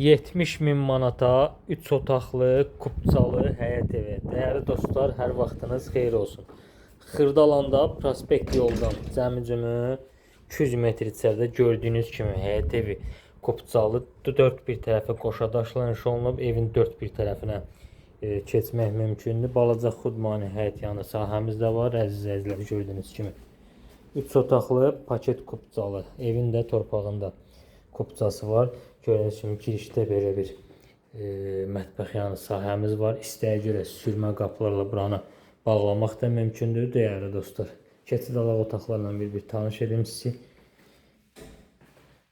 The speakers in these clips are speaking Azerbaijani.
70 min manata 3 otaqlı, kupçalı həyət evi. Dəyərli dostlar, hər vaxtınız xeyir olsun. Xırdalanda prospekt yoldan cəmi-cümü 200 metr içəridə gördüyünüz kimi həyət evi kupçalı, dörd bir tərəfə qoşa daşla inşa olunub, evin dörd bir tərəfinə keçmək mümkündür. Balaca xudmani həyət yanı sahəmiz də var, əziz əzizlər, gördüyünüz kimi. 3 otaqlı paket kupçalı, evin də torpağında kupçası var. Gördüyünüz kimi girişdə belə bir mətbəx yanı sahəmiz var. İstəyə görə sürmə qapılarla buranı bağlamaq da mümkündür, dəyərli dostlar. Keçid alaq otaqlarla bir-bir tanış edim sizi.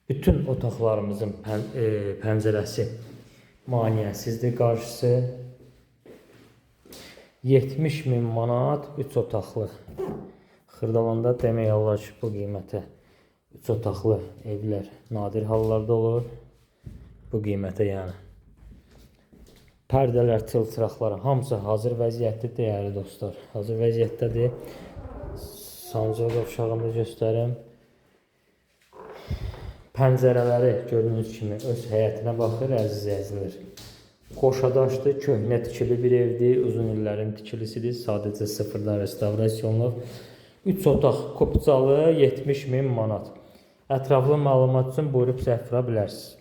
Bütün otaqlarımızın pəncərəsi maneəsizdir qarşısı. 70 min manat 3 otaqlı. Xırdalanda demək olar ki, bu qiymətə 3 otaqlı evlər nadir hallarda olur. Bu qiymətə yəni. Pərdələr, çılçıraqları hamısı hazır vəziyyətdə, dəyərli dostlar. Hazır vəziyyətdədir. Sancaq qovşağını göstərim. Pəncərələri gördüyünüz kimi öz həyətinə baxır, əziz izləyicilər. Qoşadaşdır, köhnə tikili bir evdir, uzun illərin tikilisidir. Sadəcə sıfırdan restavrasiya olunub. 3 otaq kupçalı 70 min manat. Ətraflı məlumat üçün buyurub zəng vura bilərsiniz.